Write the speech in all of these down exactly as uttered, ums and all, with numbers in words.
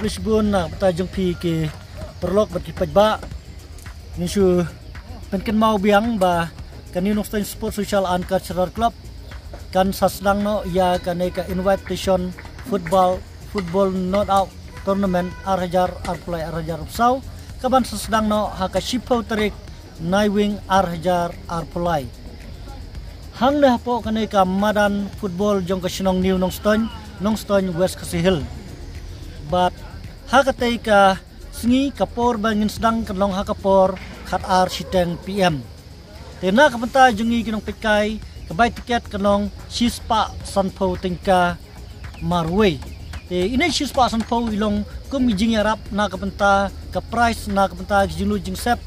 Khublei shibun na ka bynta jong phi ki paralok bad ki paidbah. Ngin shu pynkynmaw biang ba ka New Nongstoiñ Sports Social and Cultural Club kan sa sdang noh ïa kane ka invitation football, football knockout tournament ar hajar arphew lai ar hajar arphew saw, kaban sa sdang noh ha ka shiphew tarik Naiwieng ar hajar arphew lai. Hangne hapoh kane ka madan football jong ka shnong New Nongstoiñ, Nongstoiñ West Khasi Hills. Bad ha katei ka sngi ka por ba ngin sdang kan long ha ka por khat ar shiteng P M. Te na ka bynta jong ngi ki nongpeitkai, ka bai tiket kan long shispah sanphew tyngka marwei. Te ine shispah sanphew i long kum i jingïarap na ka bynta ka prize, na ka bynta ka jinglut jingsep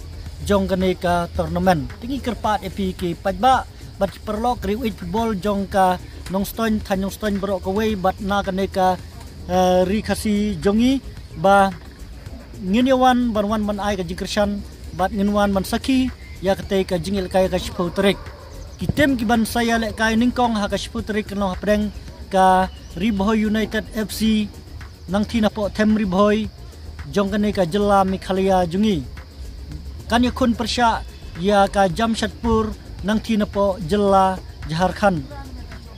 jong kane ka tournament. Te ngi kyrpad ïa phi ki paidbah bad ki paralok ri wit football jong ka Nongstoiñ, thaiñ Nongstoiñ baroh kawei bad na kane ka, eh, ri Khasi jong ngi ba ngin ïa wan ban wan ban ai ka jingkyrshan bad ngin wan ban sakhi ïa katei ka jingïalehkai ka shiphew tarik. Ki tim ki ban sa ïalehkai nyngkong ha ka shiphew tarik kan long hapdeng ka Ri Bhoi United F C nangthie napoh Them Ri Bhoi jong kane ka jylla Meghalaya jong ngi. Kan ïakhun pyrshah ïa ka Jamshedpur nangthie napoh jylla Jharkhand.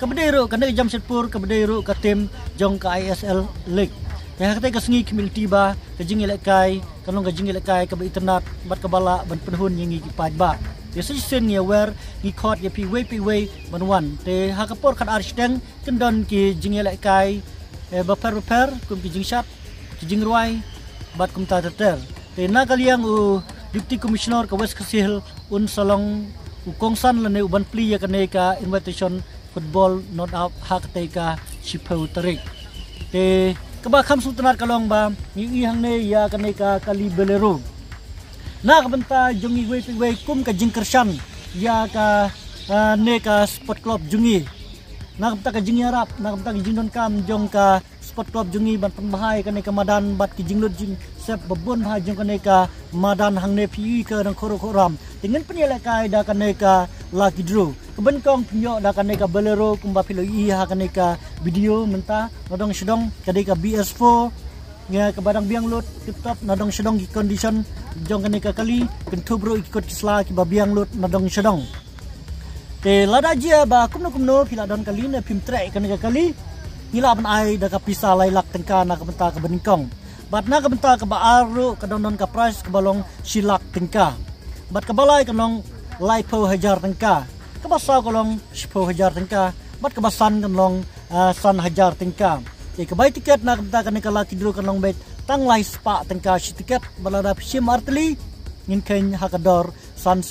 Kaba dei ruh kane ka Jamshedpur kaba dei ruh ka tim jong ka I S L League. Te ha katei ka sngi kumne te ba ka jingïalehkai kan long ka jingïalehkai kaba itynnad bad kaba lah ban pynhun ïa ngi ki paidbah. Te sa shisien ngi wer ngi khot ïa phi wei phi wei ban wan. Te ha ka por khat ar shiteng kin don ki jingïalehkai, eh, bapher bapher kum ki jingshad, ki jingrwai bad kumta ter ter. Te na ka liang u Deputy Commissioner ka West Khasi Hills un sa long u kongsan lane u ban plie ïa kane ka invitation football knockout ha katei ka shiphew tarik. Te kaba kham sngewtynnad ka long ba ngi ïohi hangne ïa kane ka kali Bolero. Na ka bynta jong ngi wei phi wei kum ka jingkyrshan ïa ka, ah, ne ka sport club jong ngi. Na ka bynta ka jingïarap, na ka bynta ka jingdonkam jong ka sport club jong ngi ban pynbha ïa kane ka madan bad ki jinglut jingsep babun bha jong kane ka madan hangne phi ïohi ka dang khoro khoram. Te ngin pynïalehkai da kane ka lucky draw. Kaba nyngkong pynïoh da kane ka Bolero kumba phi la ïohi ha kane ka video mynta na dong sha dong ka dei ka B S four. Nga kaba dang biang lut tip top na dong sha dong ki condition jong kane ka kali, kynthup ruh ki kot ki sla kiba biang lut na dong sha dong. Te lada jia ba kumno kumno phi la don kali ne phim treh kane ka kali, ngi lah ban ai da ka pisa lai lak tyngka na ka bynta kaba nyngkong. Bad na ka bynta kaba ar ruh ka don don ka prize kaba long shi lak tyngka. Bad kaba lai kan long laiphew hajar tyngka. Kaba saw ka long shiphew hajar tyngka. Bad kaba san kan long, ah, san hajar tyngka. Te ka bai tiket na ka bynta kane ka lucky draw kan long beit tang lai spah tyngka shi tiket. Bad lada phi shim artylli ngin kheiñ ha ka dor san,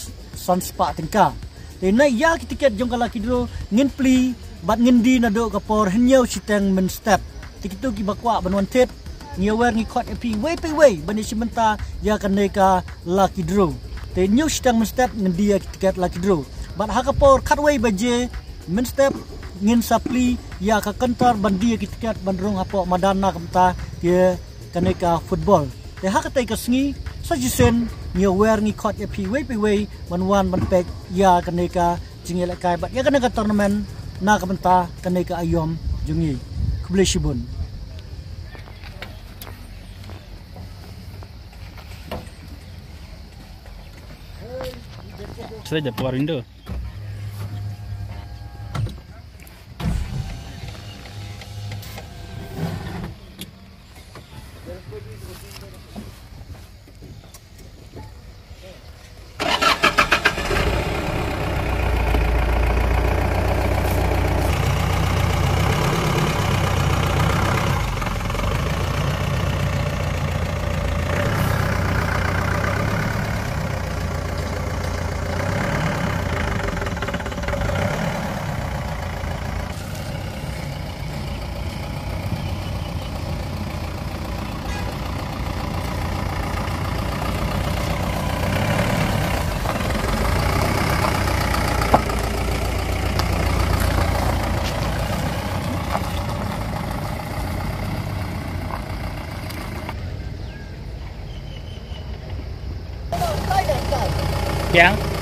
san spah tyngka. Te na ïa ki tiket jong ka lucky draw ngin plie bad ngin die naduh ka por hynñiew shiteng mynstep. Te kito kiba kwah ban wan thied ngi wer ngi khot ïa phi wei phi wei ban ïa shim bynta ïa kane ka lucky draw. Te hynñiew shiteng mynstep ngin die ïa ki tiket lucky draw. Bad ha ka por khatwei baje mynstep ngin sa plie ïa ka counter ban die ïa ki tiket ban rung hapoh madan na ka bynta ïa kane ka football. Te ha katei ka sngi sa shisien ngi wer ngi khot ïa phi wei phi wei ban wan ban peit ïa kane ka jingïalehkai bad ïa kane ka tournament na ka bynta kane ka aïom jong ngi. Khublei shibun. Sa da por indo. Yang.